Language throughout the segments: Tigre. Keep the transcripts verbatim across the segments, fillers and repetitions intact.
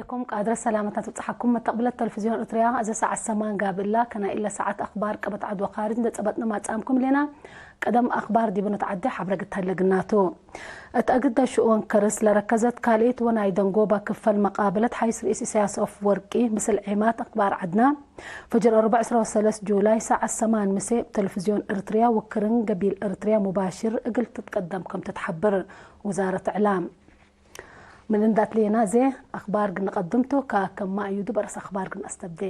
ኩም ቃድረ ሰላመት ትብጽሐኩም መተቅብለት ተለፍዝዮን እርትርያ። እዘ ሰዓት ሰማን ጋብእ እላ፣ ከናይ እለ ሰዓት አክባር ቀበት ዐድ ወካርጅ እንዴ ጸበጥነ ማጽአምኩም ህሌና። ቀደም አክባር ዲብ ንትዐዴ ሐብረ ግት ሀለ ግናቱ። እት አግደ ሽኡን ከርስ ለረከዘት ካልኢት ወናይ ደንጎባ ክፈል መቃበለት ሐይስ ርኢስ ኢሳያስ አፈወርቂ ምስል ዒማት አክባር ዐድና፣ ፈጅር አርበዕ ዕስራ ወሰለስ ጁላይ ሰዓት ሰማን ምሴ እብ ተለፍዝዮን እርትርያ ወክርን ገቢል እርትርያ ሙባሽር እግል ትትቀደም ከም ትትሐብር ውዛረት እዕላም። ምን እንደ አትሌና እዜ አክባር ግን ቀድምቱ፣ ከከማ አዩዱ በርስ አክባር ግን አስተብዴ።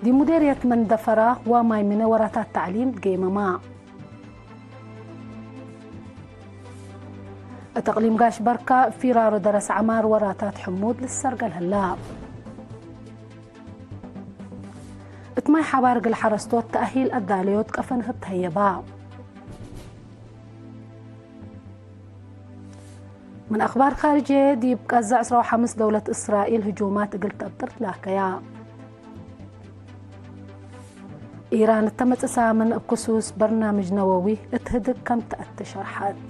ዲብ ሙዴርየት መንደፈራ ወማይ ምነ ወራታት ተዕሊም ጌመማ። እት እቅሊም ጋሽ በርካ ፊራሮ ደረስ ዐማር ወራታት ሕሙድ ልሰርገል ህላ። እት ማይ ሐባር እግል ሐረስቶት ተአሂል አዳለዮት ቀፈን ህብ ተህየባ። ምን አክባር ካርጅየ፣ ዲብ ቀዘ ዕስራ ወሐምስ ደውለት እስራኤል ህጁማት እግል ተብጥር ትላከያ። ኢራን እተ መጽእ ሳምን እብ ክሱስ በርናምጅ ነወዊ እት ህድግ ከም ተአቴ ሸርሐት።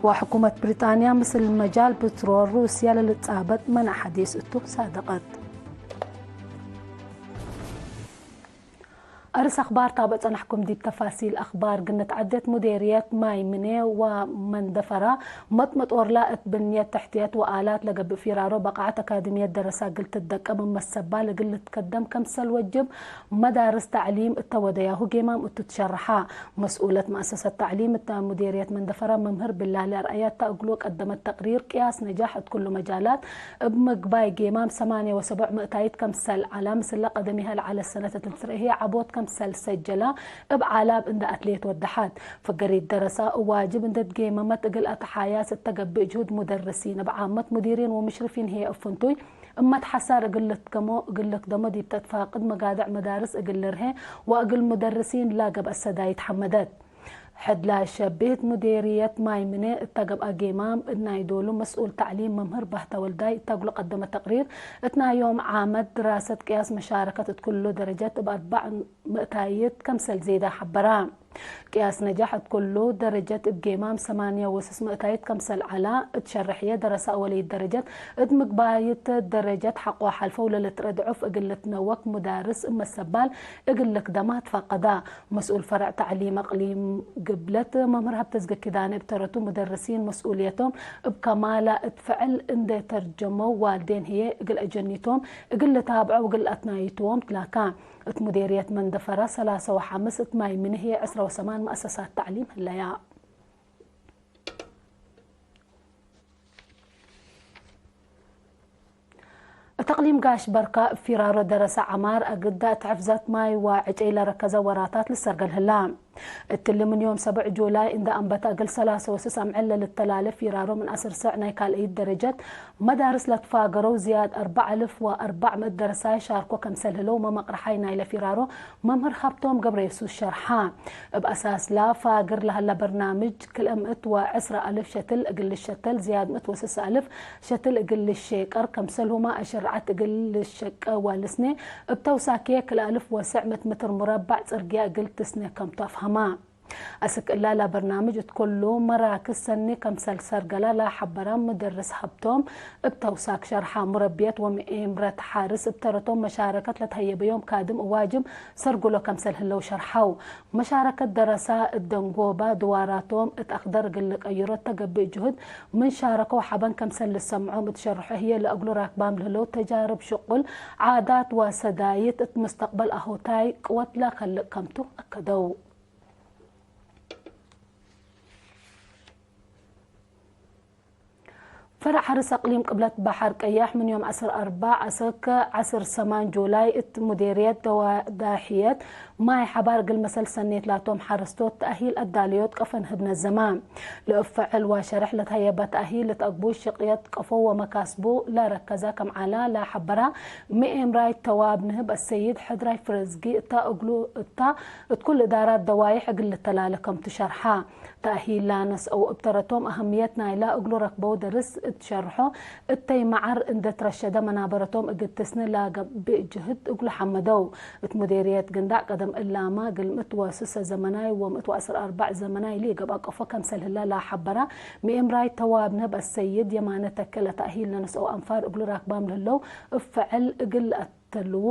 ወሕኩመት ብሪጣንያ ምስል መጃል ብትሮል ሩስያ ለልጻበጥ መና ሐዲስ እቱ ሳደቀት። አርስ አክባር ታበዕ ጸናሕኩም። ዲብ ተፋሲል አክባር ግንት ዐደት ሙዴርየት ማይ ምኔ ወመንደፈራ መጥመጦርላ እት ብንየት ተሕትየት ወአላት ለገብእ ፊራሮ በቃዐት አካድምየት ደረሳ እግል ትትደቀም እብ መሰባል እግል ልትከደም ከምሰል ወጅብ መዳርስ ተዕሊም እተ ወደያሁ ጌማም እቱ ትሸርሐ። መስኡለት መአሰሰት ተዕሊም እተ ሙዴርየት መንደፈራ መምህር ብላሊ አርአያ እተ እግሉ ቀደመት ተቅሪር ቅያስ ነጃሕ እት ኩሉ መጃላት እብ ምግባይ ጌማም ሰማንየ ወሰቡዕ ምእታይት ከምሰል ዐላ፣ ምስለ ቀደሚሀ ለዐለት ሰነት እት ልትርኤ ህዬ ዐቦት ከምሰል ሰጀላ እብ ዓላብ እንደ አትሌት ወደሓት። ፍገሪት ደረሳ እብ ዋጅብ እንደ ትጌመመት እግል አትሓያስ እተ ገብእ ጅሁድ ሙደርሲን እብ ዓመት፣ ሙዲሪን ወምሽርፊን ህዬ እብ ፍንቱይ እመት ሐሳር እግል ልትከሞ፣ እግል ልክደሞ ዲብ ተትፋቅድ መጋድዕ መዳርስ እግል ልርሄ ወእግል ሙደርሲን ላገብአ ሰዳይት ሐመደት። ሕድ ላሸብህት ሙዴርየት ማይ ምኔ እተ ገብአ ጌማም፣ እት ናይ ዶሉ መስኡል ተዕሊም መምህር ባህተ ወልዳይ እተ እግሉ ቀደመ ተቅሪር፣ እት ናይ ዮም ዓመት ድራሰት ቅያስ መሻረከት እት ኩሉ ደረጀት እብ አርበዕ ምእታይት ከምሰል ዜዳ ሐበራ። ቅያስ ነጃሕ እት ኩሉ ደረጀት እብ ጌማም ሰማንየ ወስስ ምእታይት ከምሰል ዐላ፣ እት ሸርሕየ ደረሳ አወለይት ደረጀት እት ምግባይት ደረጀት ሐቆ ሐልፈው ለልትረድዑፍ እግል ልትነወክ ሙዳርስ እብ መሰባል እግል ልክደማ ትፈቀዳ። መስኡል ፈረዕ ተዕሊም አቅሊም ግብለት መምህር ሀብተዝጊ ኪዳነ እብ ተረቱ፣ ሙደርሲን መስኡልየቶም እብ ከማላ እት ፍዕል እንዴ ተርጀመው፣ ዋልዴን ህዬ እግል አጀኒቶም እግል ልታብዖ ወእግል አትናይትዎም ትላካ። እት ሙዴርየት መንደፈራ ሰላሰ ወሐምስ፣ እት ማይ ምኒ ህዬ ዕስረ ወሰማን መአሰሳት ተዕሊም ህለያ። እት አቅሊም ጋሽ በርካ እብ ፊራሮ ደረሰ ዐማር አግዳ እት ሕፍዘት ማይ ወዕጨይ ለረከዘ ወራታት ልሰርገል ህላ። እትሊ ምን ዮም ሰብዕ ጁላይ እንደ አንበተ እግል ሰላሰ ወስስ አምዕል ለልተላሌ ፊራሮ ምን አስር ሰዕ ናይ ካልአይት ደረጀት መዳርስ ለትፋገረው ዝያድ አርበዕ አልፍ ወአርበዕ ምእት ደረሳይ ሻርኮ ከምሰል ህለው መመቅረሓይ ናይለ ፊራሮ መምህር ሀብቶም ገብረየሱስ ሸርሐ። እብ አሳስላ ፋግር ለሀለ በርናምጅ ክልኤ ምእት ወዕስረ አልፍ ሸትል እግል ልሸተል፣ ዝያድ ምእት ወስስ አልፍ ሸትል እግል ልሼቀር፣ ከምሰልሁመ አሸርዐት እግል ልሸቀ ወልስኔ እብ ተውሳክየ ክልኤ አልፍ ወስዕ ምእት ምትር ሙረባዕ ጽርግያ እግል ትስኔ ከምቱ አፍሀማ። አስክ እላ ለበርናምጅ እት ኩሉ መራክዝ ሰኒ ከምሰል ሰርገላ ለሐበረ ሙደርስ ሀብቶም እብ ተውሳክ ሸርሐ። ሙረብየት ወምኤምረት ሐርስ እብ ተረቶም መሻረከት ለተሀየበዮም ካድም እብ ዋጅብ ሰርግሎ ከምሰል ህለው ሸርሐው። መሻረከት ደረሳ እት ደንጎባ ድዋራቶም እት አክደር እግል ልቀይሮ እተ ገብእ ጅሁድ ምን ሻረከው ሐበን ከምሰል ልሰምዖም እት ሸርሖ ህዬ ለእግሉ ራክባም ለህለው ተጃርብ ሽቁል፣ ዓዳት ወሰዳይት እት ሙስተቅበል አሆታይ ቅወት ለከልቅ ከምቱ አከደው። ፈረዕ ሐርስ አቅሊም ቅብለት በሐር ቀያሕ ምን ዮም ዐስር አርበዕ አሰክ ዐስር ሰማን ጁላይ እት ሙዴርየት ደዋ-፣ ዳሕየት ማይ ሐባር እግል መሰል ሰኔት ላቶም ሐረስቶት ተአሂል አዳልዮት ቀፈን ህብ ነዘማ። ለእብ ፈዕል ወሸርሕ ለተሀየበ ተአሂል እት አግቡይ ሽቅየት ቀፎ ወመካስቡ ለረከዘ ከም ዐላ ለሐበራ ምኤምራይ ተዋብ ንህብ አሰይድ ሕድራይ ፍረዝጊ እተ እግሉ እታ እት ኩል እዳራት ደዋይሕ እግል ልተላለ ከምቱ ሸርሐ። ተእሂል ላነስአው እብ ተረቶም አህምየት ናይላ እግሉ ረክበው ደርስ እት ሸርሖ፣ እተይ መዓር እንዴ ትረሸደ መናበረቶም እግል ትስኒ ለገብእ ጅህድ እግሉ ሐመደው። እት ሙዴርየት ግንዳዕ ቀደም እላመ እግል ምእት ወስሰ ዘመናይ ወምእት ወዐስር አርበዕ ዘመናይ ሊግ አብ አቀፎ ከምሰል ህለ ለሐበረ ምኤምራይ ተዋብነህ በሰይድ፣ የማነ ተከለ ተእሂል ለነስአው አንፋር እግሉ ራክባም ለህለው እብ ፍዕል እግል ለአተልዉ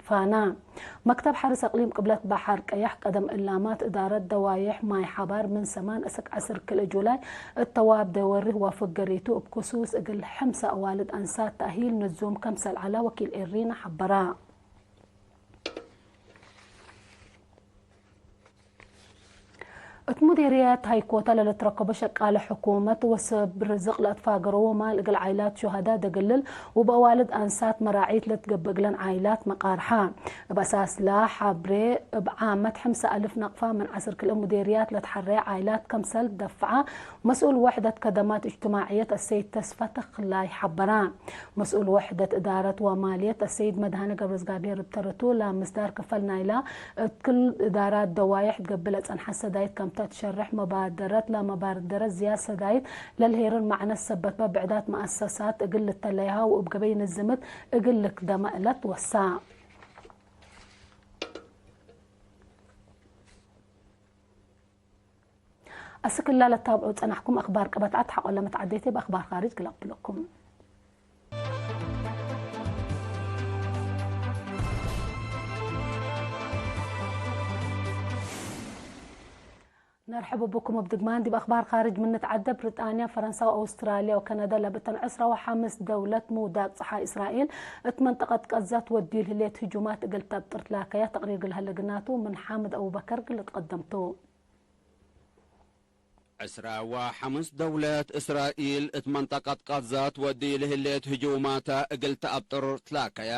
ፋና። መክተብ ሐርስ አቅሊም ቅብለት በሐር ቀየሕ ቀደም እላማት እዳረት ደዋዬሕ ማይ ሐባር ምን ሰማን እስክ ዐስር ክልኤ ጁላይ እት ተዋብ ደወርህ ዋፍግ ገሬቱ እብ ክሱስ እግል ሕምሰ አዋልድ አንሳት ተእሂል ንዙም ከምሰል ዐለ ወኪል ኤሪና ሐበረ። እት ሙዴርየት ሀይኮተ ለልትረከቦ ሸቃለ ሕኩመት ወሰብ ርዝቅ ለአትፋገረዉ ማል እግል ዓይላት ሹሀዳ ደግልል ወበአዋልድ አንሳት መራዒት ለትገብእ እግለን ዓይላት መቃርሐ። እብ አሳስላ ሐብሬ እብ ዓመት ሕምሰ አልፍ ነቅፋ ምን ዐስር ክልኤ ሙዴርያት ለትሐረየ ዓይላት ከምሰል ደፍዐ መስኡል ወሕደት ከደማት እጅትማዕየት አሰይድ ተስፋ ተክላይ ሐበራ። መስኡል ወሕደት እዳረት ወማልየት አሰይድ መድሃነ ገብረዝጋብሄር እብ ተረቱ፣ ለምስዳር ክፈል ናይላ እት ክል እዳራት ደዋይሕ ትገብእ ለጸንሐት ሰዳይት ከምተ ትሸርሕ፣ መባደረት ለመባደረት ዝያድ ሰዳይት ለልሄርን መዕነት ሰበትበ ብዕዳት መአሰሳት እግል ልተለይሃ ወእብ ገበይ ንዝምት እግል ልክደመ እለት ወሳ። አስክ እላ ለታብዑ ጸናሕኩም አክባር ቀበት ዐድ ሐቆ ለመትዓዴቴ በአክባር ካርጅ ግል አብለኩም። ነርሕብ ብኩም እብ ድግማን ዲብ አክባር ካርጅ ምን ንትዓደ፣ ብሪጣንያ፣ ፈረንሳ ወአውስትራልያ ወከነዳ ለብእተን ዕስራ ወሐምስ ደውለት ምውዳቅ ጸሓይ እስራኤል እት መንጠቀት ቀዛት ወድዩ ለህሌት ህጁማት እግል ተብጥር ትላከያ ተቅሪር ግል ሀለ ግናቱ ምን ሓምድ አቡበከር ግል ልትቀደምቱ። ዕስራ ወሐምስ ደውለት እስራኤል እት መንጠቀት ቀዛት ወድዩ ለህሌት ህጁማተ እግል ተአብጥር ትላከያ።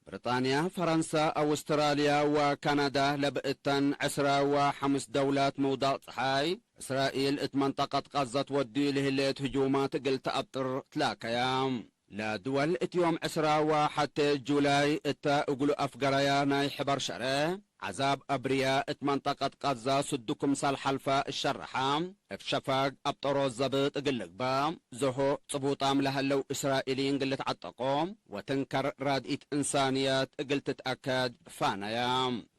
ብሪጣንያ፣ ፈረንሳ፣ አውስትራልያ ወካናዳ ለብእተን ዕስራ ወሐምስ ደውላት ምውዳቅ ጸሓይ፣ እስራኤል እት መንጠቀት ቀዛት ወድዩ ለህሌት ህጁማት እግል ተአብጥር ትላከያ። ለድወል እት ዮም ዕስራ ወሐቴ ጁላይ እተ እግሉ አፍገረያ ናይ ሕበር ሸረ፣ ዐዛብ አብርያ እት መንጠቀት ቀዛ ስዱ ክምሰል ሐልፈ እሸረሐ፣ እብ ሸፋግ አብጠሮት ዘብጥ እግል ልግበእ፣ ዘሆ ጽቡጣም ለሀለው እስራኤልይን እግል ልትዐጠቆ ወትንከር ራድኢት እንሳንየት እግል ትትአከድ ፋነየ።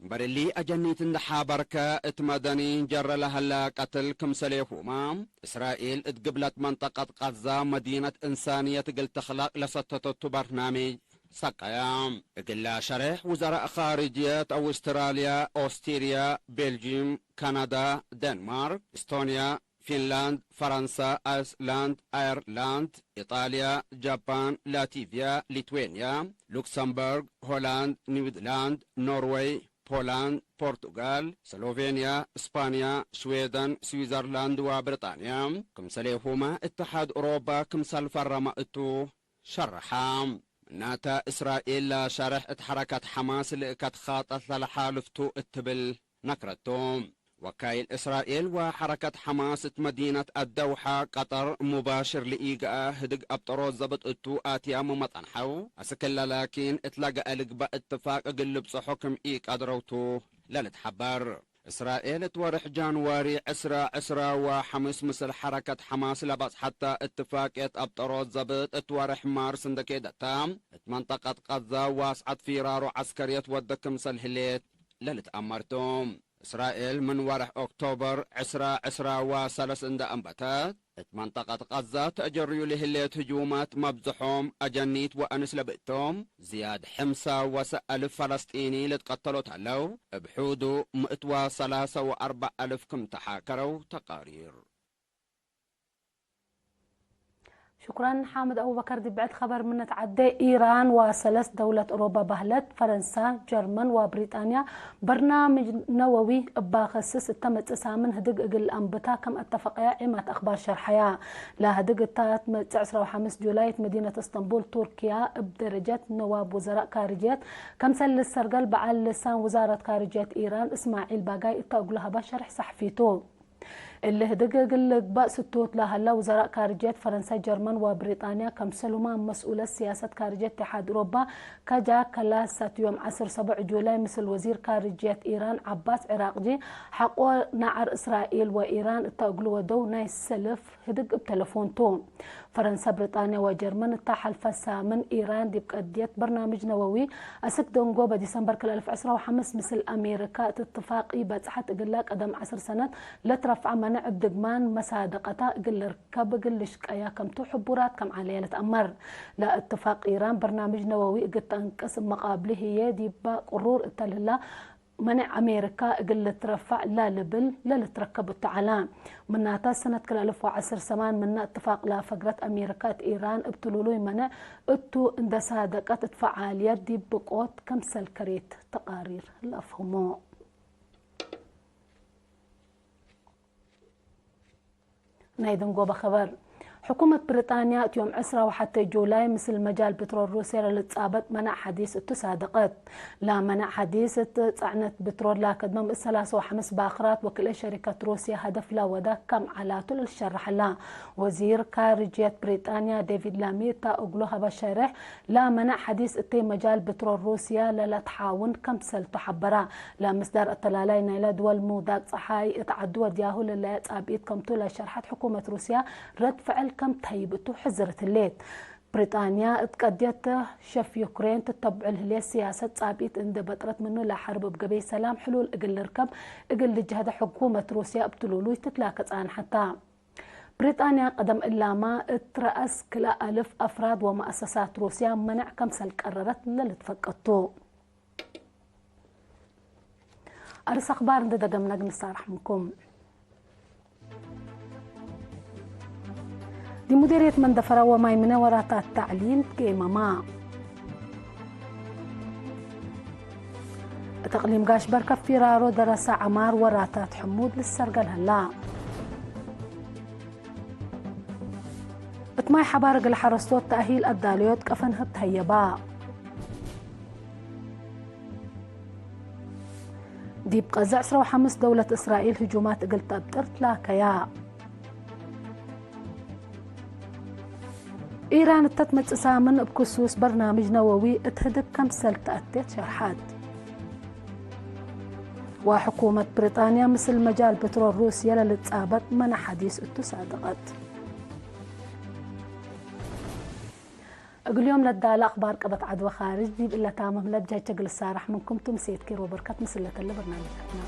እምበር እሊ አጀኒት እንዴ ሐበርከ፣ እት መደኒ ጀረ ለሀለ ቀትል ክምሰሌሁመ፣ እስራኤል እት ግብለት መንጠቀት ቀዛ መዲነት እንሳንየት እግል ትክለቅ ለሰተተቱ በርናምጅ ሰቀየ። እግለ ሸሬሕ ውዘራእ ኻርጅየት አውስትራልያ፣ ኦስትርያ፣ ቤልጂም፣ ካናዳ፣ ደንማርክ፣ ኤስቶንያ፣ ፊንላንድ፣ ፈረንሳ፣ አይስላንድ፣ አየርላንድ፣ ኢጣልያ፣ ጃፓን፣ ላቲቭያ፣ ሊትዌንያ፣ ሉክሰምበርግ፣ ሆላንድ፣ ኒውዚላንድ፣ ኖርወይ፣ ፖላንድ፣ ፖርቱጋል፣ ስሎቬንያ፣ እስፓንያ፣ ሽዌደን፣ ስዊዘርላንድ ወብሪጣንያ፣ ክምሰሌሁመ እትሓድ ኦሮባ ክምሰል ፈረመ እቱ ሸርሐ። ምናተ፣ እስራኤል ለሸርሕ እት ሐረከት ሐማስ ልእከት ኻጠት ለለሓልፍቱ እት ትብል ነክረቱ። ወካይል እስራኤል ወሐረከት ሐማስ እት መዲነት አደውሐ፣ ቀጠር፣ ሙባሽር ለኢገአ ህድግ አብጠሮት ዘብጥ እቱ አትያሙ መጸንሐው። አስክለ ላኪን፣ እት ለገአ ልግበእ እትፋቅ እግል ልብጽሖ ክም ኢቀድረውቱ ለልትሐበር። እስራኤል እት ወርሕ ጃንዋሪ ዕስራ ዕስራ ወሐምስ ምስል ሐረከት ሐማስ ለበጽሐተ እትፋቅየት አብጠሮት ዘብጥ፣ እት ወርሕ ማርስ እንዴ ኬደተ፣ እት መንጠቀት ቀዛ ዋስዐት ፊራሮ ዐስከርየት ወደ ክምሰል ህሌት ለልትአመርቱ። እስራኤል ምን ወርሕ ኦክቶበር ዕስራ ዕስራ ወሰለስ እንዴ አንበተት፣ እት መንጠቀት ቀዛ ተአጀርዩ ለህሌት ህጁማት መብዝሖም አጀኒት ወአንስ ለብእቶም፣ ዝያድ ሕምሳ ወሰ አልፍ ፈለስጢኒ ልትቀተሎ ተለው፣ እብ ሑዱ ምእት ወሰላሰ ወአርበዕ አልፍ ክም ተሓከረው ተቃሪር። ሽኩረን ሓምድ አቡበከር። ዲብ ብዕድ ኸበር ምን ንትዓዴ፣ ኢራን ወሰለስ ደውለት ኦሮባ በህለት፣ ፈረንሳ፣ ጀርመን ወብሪጣንያ በርናምጅ ነወዊ እባ ከስስ እተ መጽእ ሳምን ህድግ እግል አንብታ ከም አተፈቀያ ዒማት አክባር ሸርሐያ። ለህድግ እታ ትመጽእ ዕስራ ወሐምስ ጁላይ እት መዲነት እስጠንቡል ቱርክያ እብ ደረጀት ነዋብ ውዘራእ ካርጅየት ከምሰል ልሰርገል በዓል ልሳን ውዛረት ካርጅየት ኢራን እስማዒል ባጋይ እተ እግሉ ሀባ ሸርሕ ሰሕፊቱ። እሊ ህድግ እግል ልግባእ ስቱት ለሀላ ውዘራእ ካርጅየት ፈረንሳ፣ ጀርመን ወብሪጣንያ፣ ከምሰልሁመ መስኡለት ስያሰት ካርጅየት እትሓድ ኡሮባ፣ ካጃ ካላስ፣ ዮም ዐስር ሰቡዕ ጁላይ ምስል ወዚር ካርጅየት ኢራን ዐባስ ዒራቅጂ ሐቆ ነዐር እስራኤል ወኢራን እተ እግሉ ወደው ናይ ሰልፍ ህድግ እብ ተለፎን ቱ። ፈረንሳ፣ ብሪጣንያ ወጀርመን እተ ሐልፈ ሳምን ኢራን ዲብ ቀድየት በርናምጅ ነወዊ አስክ ደንጎበ ዲሰምበር ክል አልፍ ዕስራ ወሐምስ ምስል አሜሪካ እት እትፋቅ ኢበጽሐት እግላ ቀደም ዐስር ሰነት ለትረፍዐ መነዕ እብ ድግማን መሳደቀታ እግል ልርከብ እግል ልሽቀያ ከምቱ ሕቡራት ከም ዐለየ ልትአመር። ለእትፋቅ ኢራን በርናምጅ ነወዊ እግል ተአንቅስ እብ መቃብሊ ህዬ ዲበ ቅሩር እተ ልህላ መነዕ አሜሪካ እግል ልትረፈዕ ለልብል ለልትረከብ እቱ ዐለ። ምናተ ሰነት ክል አልፍ ወዐስር ሰማን ምነ እትፋቅ ለፈግረት አሜሪካ እት ኢራን እብ ትሉሉይ መነዕ እቱ እንደ ሳደቀት እት ፈዓልየት ዲብ ብቆት ከምሰል ከሬት ተቃሪር ለአፍህሞ። ናይ ደንጎበ ኸበር። ሕኩመት ብሪጣንያ እት ዮም ዕስራ ወሐቴ ጁላይ ምስል መጃል ብትሮል ሩስየ ለልትጻበጥ መነዕ ሐዲስ እቱ ሳደቀት። ለመነዕ ሐዲስ እት ጸዕነት ብትሮል ላከድመ ምስል ሰላሳ ወሐምስ ባክራት ወክልኤ ሸሪከት ሩስየ ሀደፍ ለወዳ ከም ዐላቱ ለልሸረሐላ። ወዚር ካርጅየት ብሪጣንያ ዴቪድ ላሚ እተ እግሉ ሀበ ሸሬሕ፣ ለመነዕ ሐዲስ እተይ መጃል ብትሮል ሩስየ ለለትሓውን ከምሰልቱ ሐበራ። ለምስዳር አተላላይ ናይለ ድወል ምውዳቅ ጸሓይ እት ዐዱ ወድያሁ ለለየ ጻብኢት ከምቱ ለሸርሐት ሕኩመት ሩስያ ረድ ፍዕል ከም ተህይብ እቱ ሕዝርት ህሌት። ብሪጣንያ እት ቀድየት ሸፍ ዩክሬን ትተብዑ ለህሌት ስያሰት ጻብኢት እንዴ በጥረት ምኑ ለሐርብ እብ ገበይ ሰላም ሕሉል እግል ልርከብ እግል ልጅሀደ ሕኩመት ሩስያ እብ ትሉሉይ ትትላከ ጻንሐታ። ብሪጣንያ ቀደም እላመ እት ረአስ ክልኤ አልፍ አፍራድ ወመአሰሳት ሩስያ መነዕ ከምሰል ቀረረት ለልትፈቀድ ቱ። አርስ አክባር እንዴ ደገምነ እግል ንሳረሕ ምንኩም። ዲብ ሙዲርየት መንደፈራ ወማይ ምነ ወራታት ተዕሊም ትጌመማ። እት እቅሊም ጋሽ በርከ ፊራሮ ደረሰ ዐማር ወራታት ሕሙድ ልሰርገል ሀላ። እት ማይ ሐባር እግል ሐረስቶት ተእሂል አዳለዮት ቀፈን ህብ ተህየባ። ዲብ ቀዘ ዕስራ ወሐምስ ደውለት እስራኤል ህጁማት እግል ተአብጥር ትላከያ። ኢራን እተ ትመጽእ ሳምን እብ ክሱስ በርናምጅ ነወዊ እት ህድግ ከምሰል ተአቴት ሸርሐት። ወሕኩመት ብሪጣንያ ምስል መጃል ብትሮል ሩስየ ለልትጻበጥ መነ ሐዲስ እቱ ሳድቀት። እግል ዮም ለዳለ አክባር ቀበት ዐድ ወካርጅ ዲብ እለ ታምም ለብጃይቸ እግል እሳረሕ ምንኩም ቱ። ምሴት ኪር ወበርከት ምስል ለተለ በርናምጃትና።